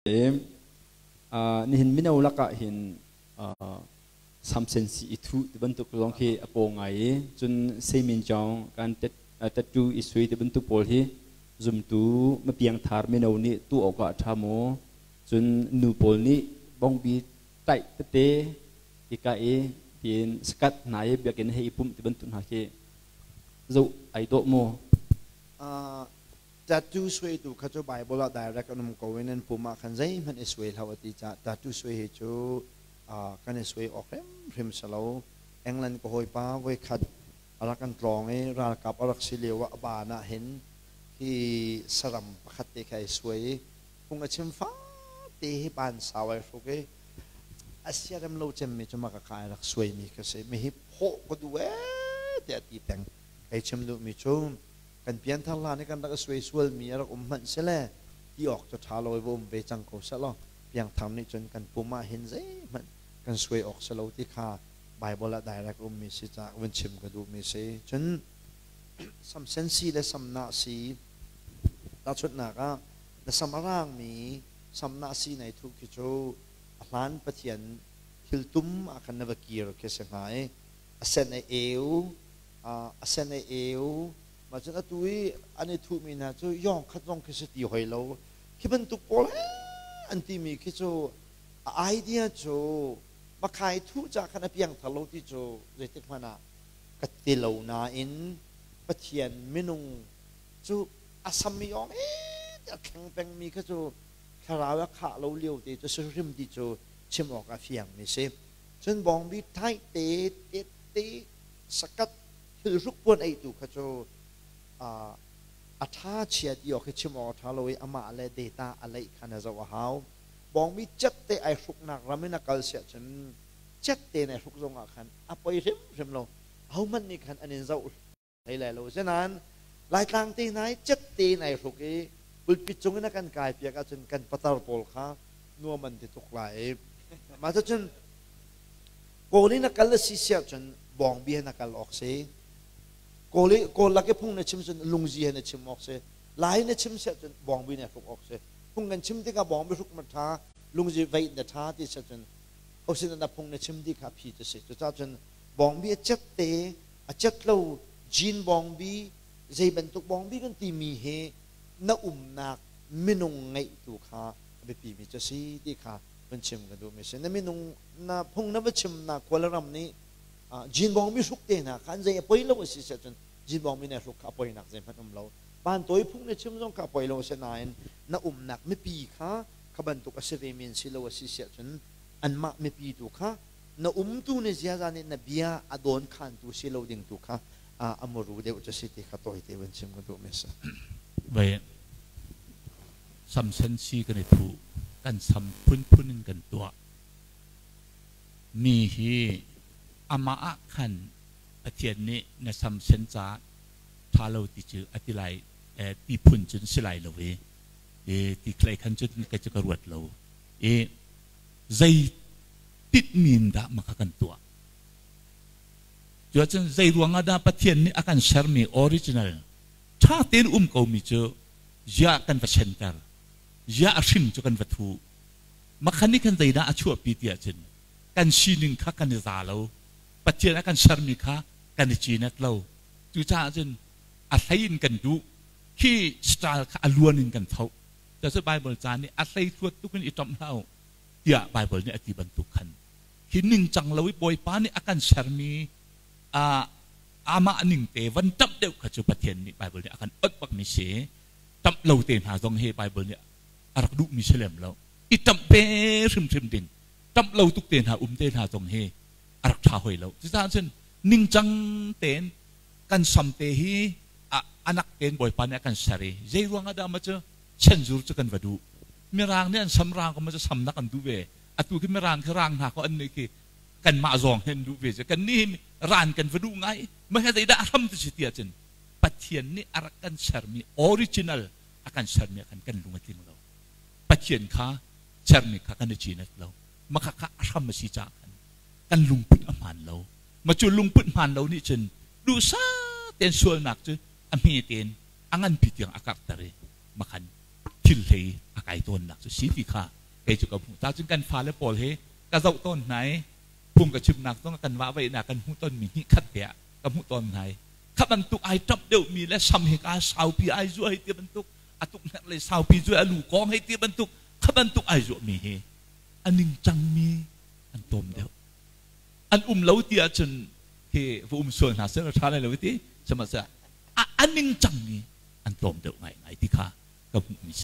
Nihin mino lakah hin samsen si i thuh ti bantuk zong khi a paw ngai i cun seimin cawng kan tattoo i sui ti bantuk pawl hi zumtu mapiangthar mino nih tuah awkah a ṭha maw? Cun nu pawl nih bongbi taih tete hika i tiin sakat hna i biakinn hei i pumh ti bantuk hna khi zoh ai dawh maw? Tattoo suaitu kha cu Bible ah direct an um ko i nan pum ah khan zeihmanh i suai hlah u ti caah tattoo suai hi cu kan i suai awk hrimhrim si lo. England ka hawipa voikhat a rak kan tlawng i ralkap a rak si lio ah a baan ah hin hi saram pakhat te kha ai suai i phung a chim fate hi baan sau ai hruk i a siarem lo cemmi cu maka kha ai rak suaimi kha si. Mi hi phawh ka duh ee tiah a ti peng. Kei chim duhmi cu kan pianthar hlan i kan rak i suai sualmi a rak um hmanh sile ti awk cu ṭha lo i va um ve cang ko sehlaw piangthar nih cun kan pum ah hin zeihmanh kan suai awk si lo ti kha Baibal ah direct ummi si caah vun chim ka duhmi si. Cun samsen si le samnah si tahchunhnak ah na sam a raangmi samnah si nai thuh khi cu a hlan Pathian thil tum ah khan na va kir khi si hnga i a sen a eu a sen a eu mah cun atu i an i thuhmi hna cu yawng khat zong khi si ti hoi lo khi bantuk pawl an timi khi cu a idea cu makhai thuh ca khan a piangthar lo ti cu zeitik hmanh ah ka ti lo nain Pathian minung cu a sam i yawng a thleng pengmi kha cu thlarau a khah lo lio te cu si hrim ti cu chim awk a fiangmi si cun bawngbi thai te te te sakat thilhruk puan eitu kha cu a ṭha chia ti awk hi chim awk a ṭha lo i amah le data a leih kha na zoh a hau. Bawngmi cet te ai hruknak ram in a kal siah cun cet te in ai hruk zong ah khan a poi hrimhrim lo. Ahohmanh nih khan an in zoh hlei lai lo. Asinain Laitlang te hna i cet te in ai hruk i pulpit cung in a kan kai piak ahcun kan patar pawl kha nuam an ti tuk lai i mah cucun Kawl in a kal a si siah cun bawngbi he na kal awk si. Kawl i Kawl lak i phung na chim cun lungzi he na chim awk si. Lai na chim siah cun bawngbi na hruk awk si. Phung kan chim tikah bawngbi hruk ma ṭha, lungzi veih na ṭha ti siah cun hosin na phung na chim ti kha phi cu si. Cucaah cun bawngbi a cet te, a cet lo jean bawngbi, zei bantuk bawngbi kan timi hi na umnak minung ngeih tu kha a biapimi cu si ti kha van chim ka duhmi si. Na minung na phung na va chimnak khua le ram nih jinbawng mi hruk te hna kha an zei a poi lo a si ahcun jinbawng mi nih hruk kha a poinak zeihmanh um lo. Pantawi phung na chim zong kha a poi lo a si nain na umnak mipi kha kha bantuk a si ve men si lo a si si ahcun anmah mipi tu kha na umtu na ziaza nih na bia a dawn khantu si lo ding tu kha a muru deuh cu si ti kha tawite van chim ka duh mi si. Vai samsen si kan i thuh kan sam phunphun in kan tuah. Mi hi amah ah khan Pathian nih na samsen ca ṭha lo ti cu a ti lai ti phun cun si lai lo i ti khlei khan cun kei cu ka ruat lo i zei tinhmi in dah maka kan tuah. Cuahcun zei ruangah dah Pathian nih a kan sermi original ṭha tein um komi cu ziah kan va senter, ziah a hrim cu kan va thuh. Makhan nih khan zeidah a chuahpi ti ahcun kan sining kha kan i za lo. Pathian a kan sermi kha kan i cinet lo. Cucaah cun a hlei in kan duh. Khi style kha a luan in kan tho. Cucu Bible ca nih a hlei thluat tuk in i ṭamh hlah u tiah Bible nih a ti bantuk khan hi ningcang lo i Bawipa nih a kan sermi amah ning te van ṭamh deuh kha cu Pathian nih Bible nih a kan onh bakmi si. Ṭamh lo te hna zong hi Bible nih a rak duhmi si lem lo. I ṭamh ve hrimhrim ding. Ṭamh lo tuk te hna um te hna zong hi a rak ṭha hoi lo. Cucaah cun ningcang tein kan sam te hi anak tein Bawipa nih a kan ser i zei ruangah dah maw cu chenzur cu kan va duh. Mirang nih an sam rang ko maw cu samnak an duh ve. Atu khi mirang khi rang hna ko an nih khi kanmah zawng hi an duh ve cu. Kannih hi ran kan va duh ngai. Mah hi zeidah a hram ti si ti ahcun Pathian nih a rak kan sermi original a kan sermi ah khan kan lung a tling lo. Pathian kha sermi kha kan i cinet lo. Mah kha a hram a si caah khan kan lungput a hmaan lo. Mah cu lungput hmaan lo nih cun duhsah tein sualnak cu a hme tein a nganpi tiang a karhter i mah khan thil hlei a A kai tawnnak cu si ti kha kei cu ka hmuh. Ta cun kan fale pawl hi ka zoh tawn hna i phung ka chimnak zong kan vahvaihnak kan hmuh tonmi hnih khat te ah ka hmuh tawn hna i kha bantuk ai ṭap deuhmi le sam hi ka saupi ai zuah hei ti bantuk, a tuknek le saupi zuah, a lu kawng hei ti bantuk, kha bantuk ai zuahmi hi a ningcangmi an tawm deuh. An um lo ti ahcun khi va um sual hna seh ṭha lai lo ti, sihmanhsehlaw a ningcangmi an tlawm deuh ngaingai ti kha ka hmuhmi si.